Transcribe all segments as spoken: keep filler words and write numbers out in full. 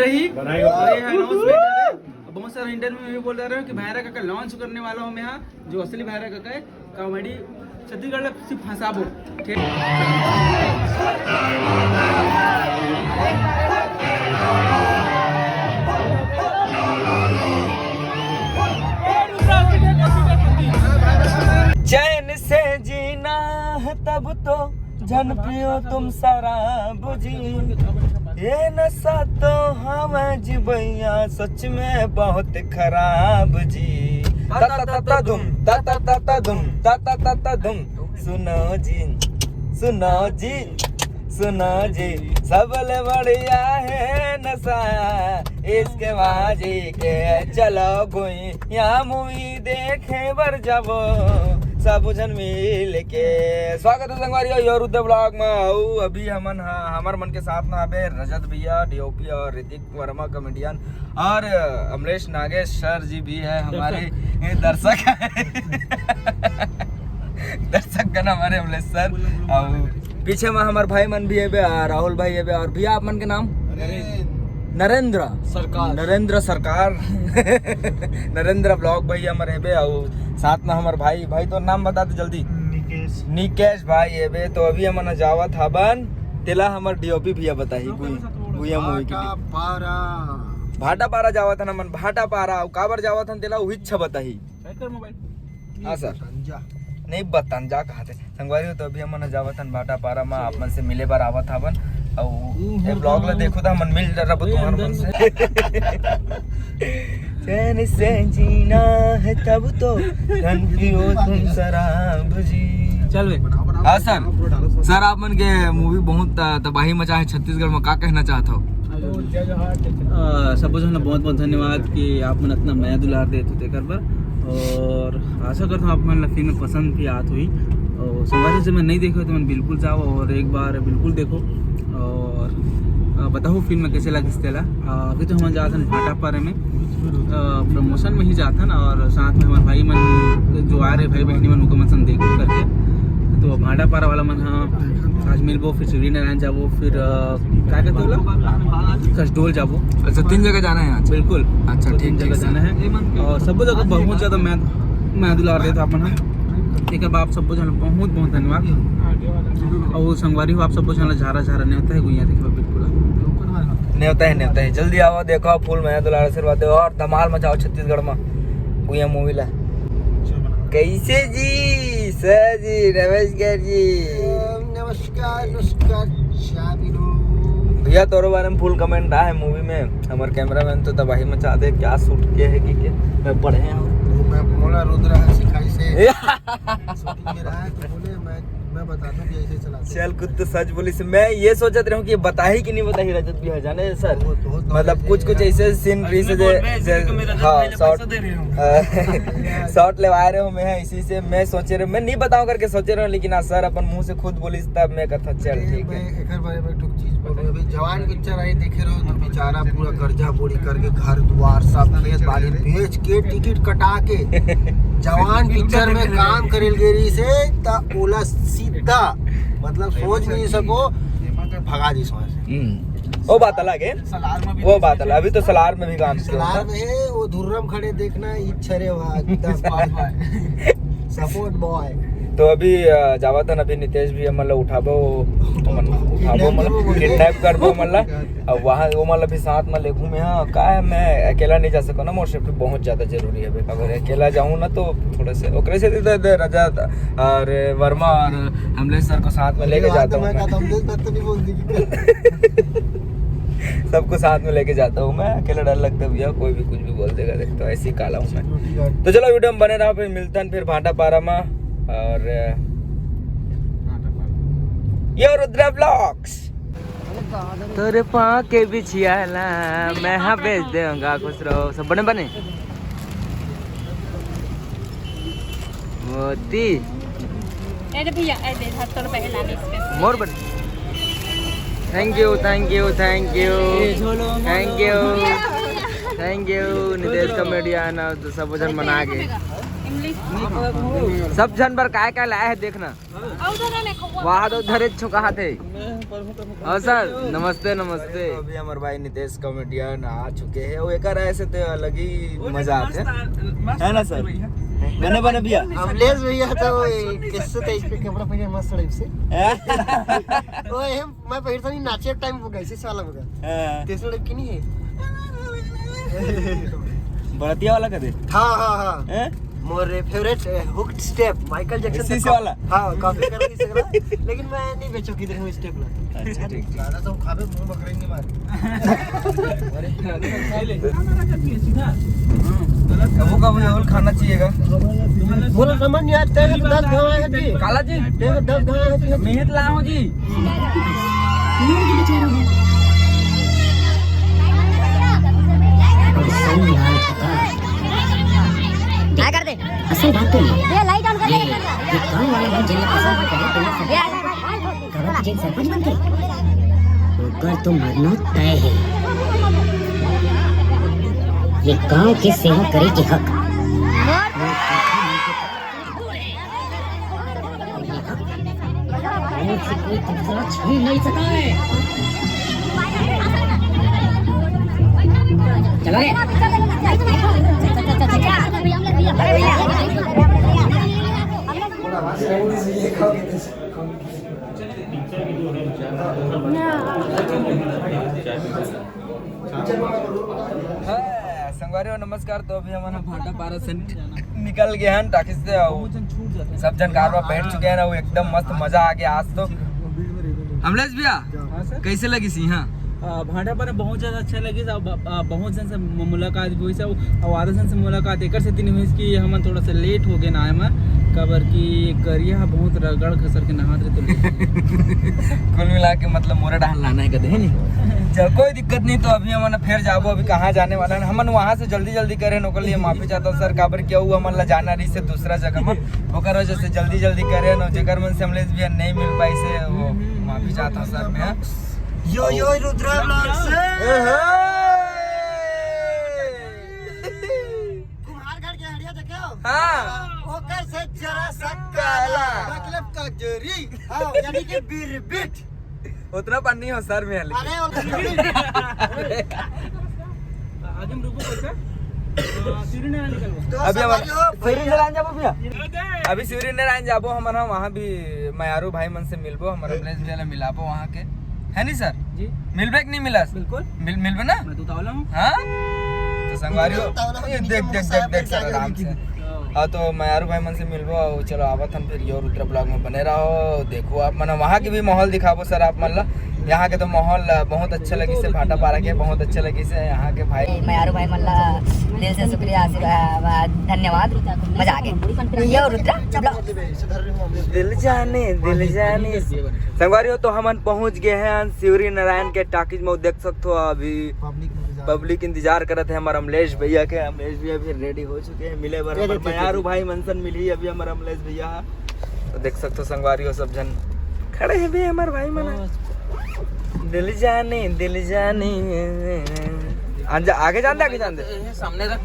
रही। बनाई हो। और ये अनाउंसमेंट है, बहुत सारे इंटरव्यू में भी बोल रहे हो कि भैरा काका लॉन्च करने वाला हूँ मैं यहाँ, जो असली भैरा काका है, कॉमेडी छत्तीसगढ़ में सिर्फ हंसाबो। ठीक। चैन से जीना है तब तो, जन पियो तुम शराब जी। ये नशा तो हवा जी भैया, सच में बहुत खराब जी। ता ता ता ता धुम, ता ता ता ता धुम, ता ता ता ता धुम। सुनो जी, सुनो जी, सुनो जी, सबले बढ़िया है नशा। इसके बाजी के चलो गुई या मूवी देखे बर जाबो, सब झन मिल के। स्वागत है संगवारी हो, योर उद्या ब्लॉग में। अउ अभी हमन हा, हमर मन के साथ में अबे रजत भैया, डीओपी और ऋतिक वर्मा कॉमेडियन और अमलेश नागेश सर जी भी है हमारे दर्शक है। दर्शक गण हमारे अमलेश सर। और पीछे में हमार भाई मन भी हेबे, आ, राहुल भाई हेबे, और भैया आप मन के नाम? नरेंद्र। नरेंद्र सरकार। नरेंद्र सरकार। नरेंद्र ब्लॉग भाई हमर हेबे, और साथ में हमर भाई, भाई तो नाम बता दे जल्दी। निकेश। निकेश भाई हेबे। तो अभी हमन जावत हबन, तेला हमर डीओपी भैया बताही, गुई, गुइया मूवी के लिए। भाटापारा। भाटापारा जावत हन हमन, भाटापारा। अउ काबर जावत हन तेला उहिच बताही। हाँ सर। नहीं बतान जा कहाँ थे। संगवारी हो, तो अभी हमन जावत हन भाटापारा में, आप मन से मिले बर आवत हवन। अउ ये ब्लॉग ला देखो तो हमन मिल रहा तुम्हार मन से। चैन से जीना है तब तो, धन पियो तुम शराब जी। चल बे। हाँ सर। सर, आप मन के मूवी बहुत त-, तबाही मचा है छत्तीसगढ़ में, का कहना चाहत हो? अ, सबो झन ला बहुत बहुत धन्यवाद कि आप मन इतना मया दुलार देत हो तेकर बर। और आशा करता हूँ आप मन ला फिल्म पसंद भी आत होही। और संगवारी से मन नहीं देखे हो तो मन बिल्कुल जाओ और एक बार बिल्कुल देखो और, अ, बताओ फिल्म कैसे लगिस तेला। अ, अभी तो हमन जात हन भाटापारा में, अ, प्रमोशन में ही जात हन और साथ में हमारे भाई मन जो आ रहे भाई बहनी मन उनको मन संग देखो करके। तो भाटापारा वाला मन हाँ आज मिलबो, फिर सूर्यनारायण जाबो, फिर, अ, का कहते बोला, कसडोल जाबो। अच्छा, तीन जगह जाना है आज? बिल्कुल। अच्छा, तो तीन ठीक, जगह ठीक, जाना है। और सब जगह बहुत ज्यादा मैं, मैं दुलार देता अपन हम। एक बार आप सबको जाना बहुत बहुत धन्यवाद। और संगवारी हो, आप सबको जाना झारा झारा नेवता है, गुइया देखो बिल्कुल। नेवता है, नेवता है। जल्दी आओ, देखो, फुल मया दुलार आशीर्वाद दो और धमाल मचाओ छत्तीसगढ़ में गुइया मूवी ला। कैसे जी? सर जी, नमस्कार जी। नमस्कार, नमस्कार, शाबिरो। भैया, तोरो बारे में फुल कमेंट आहे मूवी में। हमर कैमरामैन तो तबाही मचा दे, क्या शूट किया है कि क्या? मैं पढ़े हूँ। वो मैं बोला रुद्र है सिखाई से। शूटिंग में रहा है तो बोले मैं, मैं बता दूं कि ऐसे चलाते हैं। चल, कुछ तो सच बोली से। मैं ये सोचत रहूं कि ये बताही कि नहीं बताही, रजत भी है, जाने सर। वो तो, वो तो मतलब ऐसे कुछ, कुछ है। ऐसे सीन रही से जे, जे, हाँ, शॉट, शॉट लेवाए रहे हो मैं, इसी से मैं सोचे रहे, मैं नहीं बताऊं करके सोचे रहे, लेकिन आज सर अपन मुंह से खुद बोली तब मैं कथा चल अरे, ठीक है। मैं एकर बारे में एक ठो चीज बोलूं, अभी जवान पिक्चर आई देखे रहो तो बेचारा पूरा कर्जा पूरी करके घर दुआर सब खेत बाड़ी बेच के टिकट कटा के जवान पिक्चर में काम करेल गेरी से त ओला सीधा मतलब सोच नहीं सको भगा दी सोच। हम्म, वो बात अलग है। सलार में भी वो बात अलग। अभी तो सलार में भी काम किया सलार था। में है, वो धुर्रम खड़े देखना इच्छा रे वहाँ दस पाँच बार। सपोर्ट बॉय। तो अभी, अ, जावत हन अभी नितेश भी हमन ला उठाबो, हमन उठाबो, मतलब किडनैप करबो हमन ला। अब वहाँ वो मतलब भी साथ में लेगू में, हाँ, का है, मैं अकेला नहीं जा सकूँ ना, मोर सेफ्टी बहुत ज्यादा जरूरी है। अगर अकेला जाऊँ ना तो थोड़ा से ओकरे से दे, दे, रजत और वर्मा और अमलेश सर को साथ में लेके जाता हूँ मैं। सबको साथ में लेके जाता हूँ मैं, अकेला डर लगता है भैया, कोई भी कुछ भी बोल देगा, देख तो ऐसे ही काला हूँ मैं। तो चलो वीडियो में बने रहो, फिर मिलते हैं फिर भाटापारा में। और ये रुद्रा ब्लॉग्स। तोरे पाँव के बिछिया ला मैं हाँ बेच देऊंगा। खुश रहो सब बने बने। मोती। अरे भैया, अरे दे, हाथ तोड़ पहला नहीं इसके। मोर बन। Thank you, thank you, thank you। Thank you। Thank you, Nitesh comedian और तो सब जन बना के। सब झन बर काय काय लाए हे, देखना। वाह, तो धरे छुका हाथे। हाँ सर, नमस्ते, नमस्ते। तो अभी हमर भाई नितेश कॉमेडियन आ चुके हैं, वो एकर ऐसे तो अलग ही मजा आते हैं, है ना सर? बने बने भैया। अमलेश भैया तो कैसे थे, इस पे कपड़ा पहने मस्त टाइप से। वो ये मैं पहिरता नहीं, नाचे टाइम होगा, इसी साल होगा। हाँ। तीसरा टाइप की नहीं है। बड़तिया वाला का दे। हाँ, हाँ, हाँ। हैं? मोरे फेवरेट हुक स्टेप माइकल जैक्सन इसी से वाला? हाँ, कॉपी कर इसी वाला। लेकिन मैं नहीं बेचो किधर हूँ स्टेप ला। अच्छा, ठीक, ठीक। ज्यादा तो खाबे मुंह बकरेंगे मार। कबो कबो जरूर खाना चाहिएगा। बोलो समझ नहीं आता है, दस गाँव है जी। काला जी। देखो, दस गाँव है जी। मेहनत लाओ जी। क्या कर दे? असल बात तो ये ये लाइट ऑन कर दे। ये गांव वाले हैं जिन्हें पसंद नहीं करे, तो ये सरपंच, गांव के जिन सरपंच बनते, उनका तो मरना तय है। ये गांव की सेवा करे के हक। और से कोई दूसरा छीन नहीं सका है। चलो रे। हाँ, संगवारी हो, नमस्कार। तो अभी हमन ह भाटापारा से निकल गए हैं टाकिज से, अउ सब झन कार में बैठ चुके हैं ना, वो एकदम मस्त मजा आ गया आज तो। अमलेश भैया, हाँ सर। कैसे लगिस यहाँ? आ, भाटापारा बहुत ज्यादा अच्छा लगिस। अब, आ, बहुत जन से मु-, मुलाकात भी होइस, अउ आधा जन से मुलाकात एकर सेती नहीं होइस कि हमन थोड़ा सा लेट हो गए ना आए में, काबर कि करिया ह बहुत रगड़ खसर के नहात रहे तो लेट हो गए। कुल मिला के मतलब मोरे डहन लाना है कदे, है नहीं? चल, कोई दिक्कत नहीं। तो अभी हमन फिर जाबो, अभी कहाँ जाने वाला है, हमन वहाँ से जल्दी जल्दी करे न, ओकर लिए माफी चाहता हूँ सर, काबर कि वो हमन ला जाना रही से दूसरा जगह में, ओकर वजह से जल्दी जल्दी करे न, जेकर मन से अमलेश भैया नहीं मिल पाई से, वो माफी चाहता हूँ सर मैं। यो, यो, रुद्रा vlog से। ए, हे। कुम्हारगढ़ के हड़िया देखे हो? हाँ। ओकर से जरा सा काला। मतलब कजरी। हाँ, यानी कि बिरबिट। उतना पानी हो सर में, लेकिन। अरे, वो बिरबिट। आगे में रुको, कैसा? हाँ, सिवरी नारायण निकलबो। तो अभी हमारे संगवारी हो, सिवरी भैया। नारायण जाबो भैया। अभी सिवरी नारायण जाबो, हमन ह वहाँ भी मयारू भाई मन से मिलबो, हमर अमलेश भैया ला मिलाबो वहाँ के, है नहीं सर? जी। मिलबे कि नहीं मिलस? बिल्कुल। मिल, मिलबे ना? मैं तो उतावला हूँ। हाँ? तो संगवारी हो, उतावला हूँ, ये देख, देख, देख, देख, सर, आराम से। हाँ, तो मयारू भाई मन से मिलबो, अउ चलो आवत हन फिर यो रुद्र vlog में बने रहो, देखो आप मन, वहाँ के भी माहौल दिखाबो सर आप मन ला। यहाँ के तो माहौल, अ, बहुत अच्छा लगिस हे, भाटापारा के बहुत अच्छा लगिस हे यहाँ के भाई। मयारू भाई मन ला दिल से शुक्रिया, आशीर्वाद, धन्यवाद, मजा आ गया। यो रुद्र vlog। दिल जाने, दिल जाने। संगवारी हो, तो हमन पहुँच गए हैं सिवरी नारायण के टाकिज में, देख सकते हो अभी पब्लिक इंतजार करत हे हमर अमलेश भैया के। अमलेश भैया भी रेडी हो चुके हैं मिले बर ये हमर देखिए, मयारू भाई मन सन मिली अभी हमर अमलेश भैया ह। तो देख सकते हो संगवारी हो, सब झन खड़े हैं बे हमर भाई मन। दिल जाने, दिल जाने। आगे जान दे, आगे जान दे। सामने रख।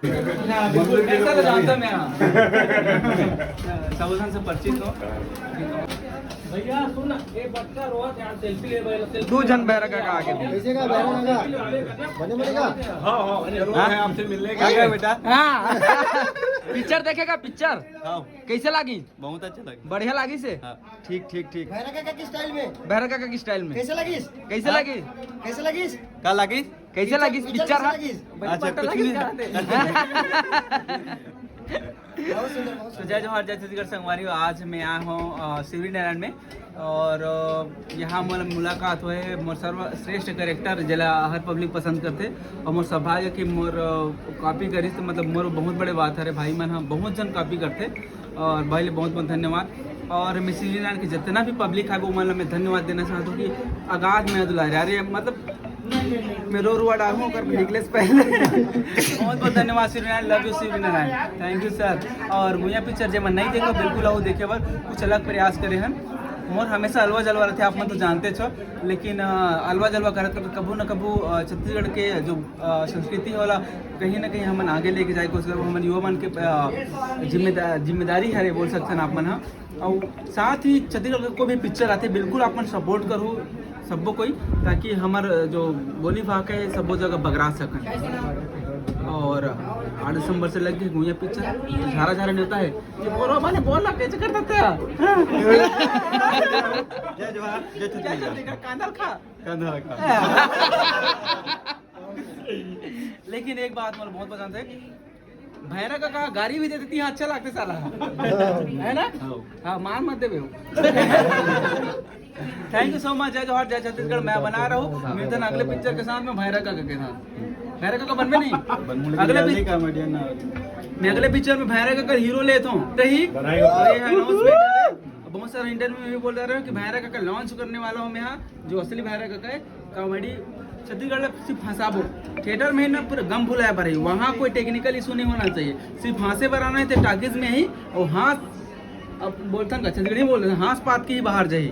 हाँ, बिल्कुल, कैसा तो जानता मैं, हाँ। साबुदान से परिचित हो। भैया, सुन ना, ये बच्चा रोवत है यार, selfie ले भाई, selfie। दू झन भैरा काका आगे दे। कैसे का भैरा काका? बने बने का? हाँ, हाँ, जरूर हाँ? है आपसे मिलने का। आ गया बेटा। हाँ। पिक्चर देखेगा, पिक्चर? हाँ। कैसे लागी? बहुत अच्छा लगा। बढ़िया लागी से? हाँ। ठीक, ठीक, ठीक। भैरा काका की स्टाइल में। भैरा काका की स्टाइल में। कैसे लगी? कैसे हाँ? लगी? कैसे लगी? का लागी? कैसे लगी पिक्चर? पिक्चर कैसे हाँ? लगी? अच्छा, बड़ी कुछ लगी नहीं। क्या बात है? बहुत सुंदर, बहुत तो सुंदर। जय जोहार, जय छत्तीसगढ़ संगवारी हो। आज मैं आया हूँ, अ, शिवरीनारायण में और, अ, यहाँ मोर मुलाकात हुए मोर सर्वश्रेष्ठ कैरेक्टर, जेला हर पब्लिक पसंद करथे और मोर सौभाग्य कि मोर, अ, कॉपी करिस, तो मतलब मोर बहुत बड़े बात हरे। भाई मन ह बहुत जन कॉपी करथे और भाई ले बहुत बहुत धन्यवाद। और मैं शिवरीनारायण के जितना भी पब्लिक है, वो मन ला मैं धन्यवाद देना चाहता हूँ कि अगाध मया दुलार हे। अरे मतलब मैं रो रुआ डालूँ, ओकर निकले से पहले। बहुत बहुत धन्यवाद Shivrinarayan, love you Shivrinarayan, thank you sir। और गुइयां पिक्चर जे मन नहीं देखो, बिल्कुल आओ देखे बर, कुछ अलग प्रयास करे हन। मोर हमेशा अलवा जलवा रहते, आप मन तो जानते छो, लेकिन, अ, अलवा जलवा करत करत कभू न कभू, अ, छत्तीसगढ़ के जो, अ, संस्कृति होला, कहीं ना कहीं हमन आगे लेके जाए कोशिश करबो। हमन युवा मन के, अ, जिम्मेदार, जिम्मेदारी हरे बोल सकथन आप मन ह। अउ साथ ही छत्तीसगढ़ के कोई भी पिक्चर आथे, बिल्कुल आप मन सपोर्ट करू सब्बो कोई, ताकि हमर जो बोली भाखा है सब्बो जगह बगरा सकन। और आठ दिसंबर से लग गए गुइयां पिक्चर, झारा झारा नेवता है। ये बोलो माने बोल ना, कैसे कर सकते हैं? जय जोहार, जय छत्तीसगढ़। कांदा खा। कांदा खा। लेकिन एक बात मोला बहुत पसंद है, भैरा काका गारी भी दे देती है, अच्छा लगता साला, है ना? हाँ। हाँ, मार मत देवे हो। Thank you so much, जय जोहार, जय छत्तीसगढ़। मैं बना रहा हूँ, मिलते हैं अगले पिक्चर के साथ में, भैरा काका के साथ। भैरा काका बनबे नहीं? अगले जल्दी पिक- कॉमेडियन ना। मैं अगले पिक्चर में भैरा काका हीरो लेता हूँ, तो ही बनाएगा। और ये है announce में, बहुत सारे इंटरव्यू में भी बोल रहे हो कि भैरा काका लॉन्च करने वाला हूँ मैं यहाँ, जो असली भैरा काका है। कॉमेडी छत्तीसगढ़ में सिर्फ हंसाबो, थिएटर में ही ना, पूरा गम भुलाए बर ही, वहाँ कोई टेक्निकल इशू नहीं होना चाहिए, सिर्फ हंसे बर आना है तो टॉकीज में ही। और हंस, अब बोलथन का छत्तीसगढ़ी बोल रहे हैं, हंस पात के ही बाहर जाही।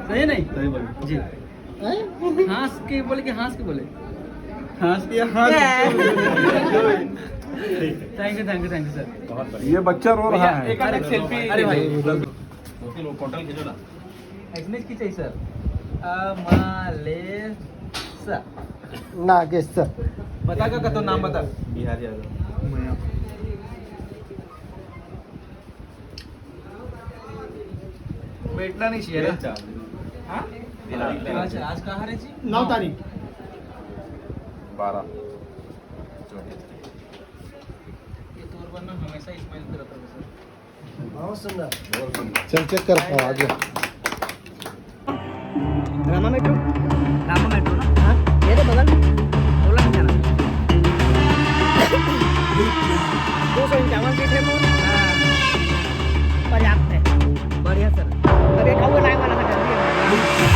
सही नहीं? सही बोले। जी। हंस के बोले कि हंस के बोले? हंस के, हंस। Thank you, thank you, thank you sir। ये बच्चा रो रहा है। एक सेल्फी। अरे भाई। होटल खींचो ना। इसमें की चाहिए सर? अमलेश। नागेश। बता का, का तो नाम बता। बिहार यादव। बैठना नहीं चाहिए ना। हाँ? अच्छा, आज कहाँ रहे जी? नौ तारीख। बारह। ये तोर बनना हमेशा स्माइल करत रहे सर। बहुत सुंदर। चल, चेक कर, आ गया। रामा मेट्रो। रामा मेट्रो ना? हाँ, ये तो बगल में। ओला में जाना। दो सौ इक्यावन सीट है मोर। हाँ। पर्याप्त है। बढ़िया सर। अरे, खाऊंगा, लाए वाला है, जल्दी है।